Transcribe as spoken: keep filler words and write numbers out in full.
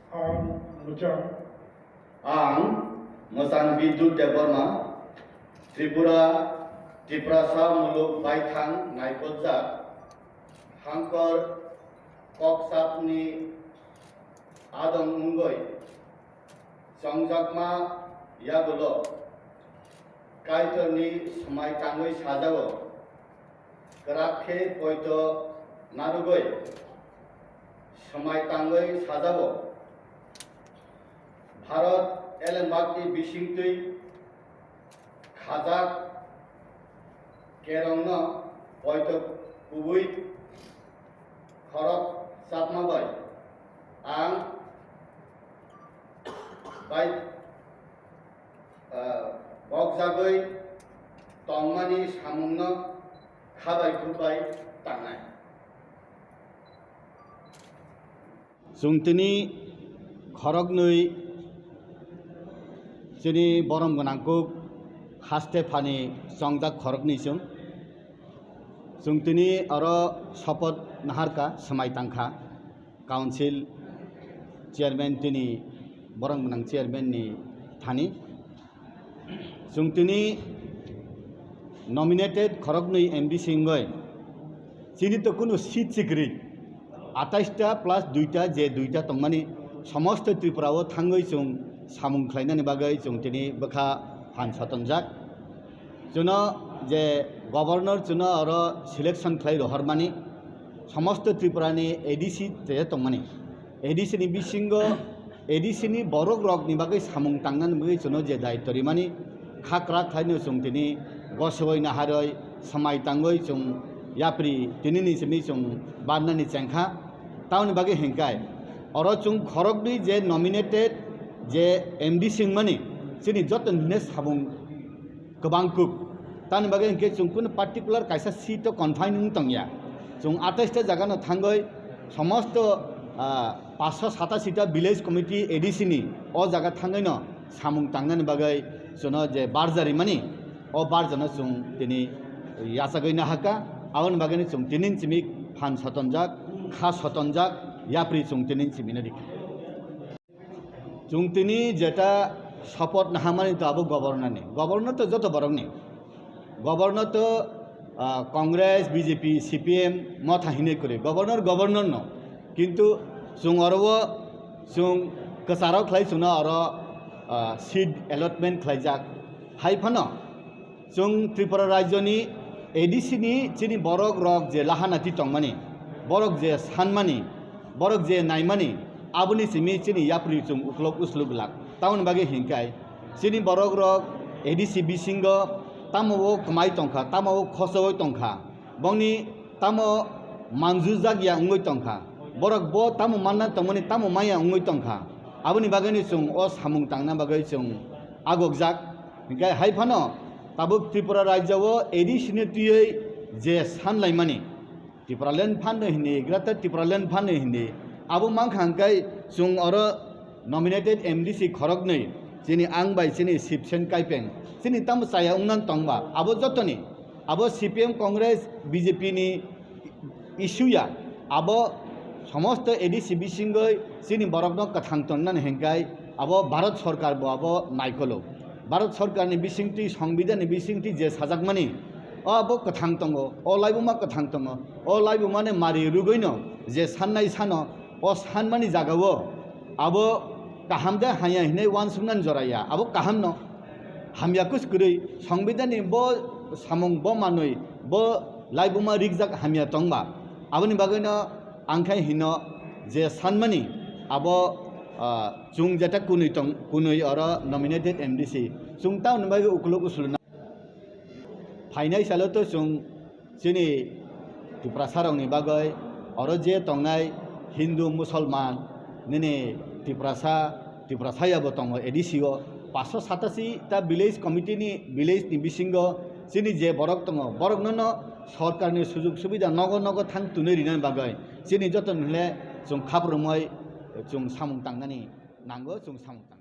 Ang mwchang. Ang mwchang Bidyut Debbarma, Tripura, Tiprasa muluk baithang naikotjak, hangkor koksapni adong wngwi chongjakma yagulo Kaitorni swmai tangwi sajao. Kwrak khe poito narwgwi swmai tangwi sajao. Bharat elembakni bisingtwi khajak kerongno poito kubui khorok chapma bai ang bai ah, bokjagwi tongmani samungno khabai khukbai tangnai. Chwng tini khoroknwi chini borom gwnang kuk haste phani chongjak khoroknwi chwng. Chwng tini oro sopoth naharkha, swmai tangkha. Council chairman tini borok gwnang chairman ni thani. Chwng tini nominated khoroknwi M D C wngwi chini to kunu seat sikri atais ta plus dui ta je dui ta tongmani somosto Tripura o thangwi chwng samung khlainani bagwi chwng tini bwkha phan sotonjak. Chwngno je governor chwngno oro selection khlai rohormani, somosto Tripura ni A D C je tongmani, A D C ni bisingo A D C ni borok rok ni bagwi samung tangnani bagwi chwngno je daityo rimani, kha kwrak khlaino chwng tini gosoi naharoi swmai tangwi chwng yapri tini ni simi chwng barnani chengkha. Tamoni bagwi hinkai oro chwng khoroknwi je nominated je M D C wngmani chini joto ni hwnwi samung kwbang kuk. Tamoni bagwi hinkhe chwng kunu particular kaisa seat o confine wng tongya. Chwng atais ta jaga no thangwi somosto, ah, paanch sho satashi ta village committee A D C ni o jaga thangwi no samung tangnani bagwi chwngno je barja rimani, o barja no chwng tini yachagwi nahakha. Aboni bagwi no chwng tini simi phan sotonjak, kha sotonjak, yapri chwng tini simi no rikha. Chwng tini jeta support nahamani to abo governor ni. Governor to joto borok ni. Governor to, ah, Congress, B J P, C P M, motha hinwi kwrwi. Governor, governor no. Kintu chwng oro o chwng kwcharo khlai chwngno oro, ah, seat allotment khlaijak. Hai phano chwng Tripura rajyoni A D C ni chini borok rok je lahanati tongmani, borok je sanmani, borok je naimani, aboni simi chini yapri chwng uklok usluk glak. Tamoni bagwi hinkai chini borok rok A D C bisingo tamo o kwmai tongkha, tamo o khosogwi tongkha, bongni tamo manjujak ya wngwi tongkha, borok bo tamo manna tongmani tamo maya wngwi tongkha. Aboni bagwino chwng o samung tangna bagwi chwng agokjak. Hinkhe hai phano tabuk Tripura rajya o A D C ni twiwi je sanlaimani, Tipraland phano hindi, Greater Tipraland phano hindi, abo mankha hinkhe chwng oro nominated M D C khoroknwi, chini ang bai chini Sibsen Kaipeng, chini tamo chaya wngna tongba, abo jotoni, abo C P M, Congress, B J P ni issue ya, abo somosto A D C bisingoi chini borokno kwthang tongnani hinkai abo Bharat Sorkar bo abo naikolo. Bharat Sorkar ni bisingtwi, Songbidan ni bisingtwi je sajakmani, o abo kwthang tongo, o laibuma kwthang tongo, o laibuma ni mari rwgwino je sannai sano, o sanmani jagao abo kaham de hamya hinwi uansuknani jora ya, abo kaham no. Hamya kus kwrwi, Songbidan ni bo samung bo manwi, bo laibuma rikjak hamya tongba. Aboni bagwino ang khe hino je sanmani abo, ah, chwng jeta kunwi tong, kunwi oro nominated M D C. Chwng tamoni bagwi ukuluk usuluna. Phainai salo to chwng chini Tiprasa rokni bagwi oro je tongnai Hindu, Musulman, nini Tiprasa, Tiprasa yabo tongo A D C o. Paanch sho satashi ta village committee ni, village ni bisingo chini je borok tongo, borok no no sorkar ni sujug subida nogo nogo thang tunwi rinani bagwi chini joto ni hwnle chwng khaprumoi chwng samung tangnani nango, chwng samung tang.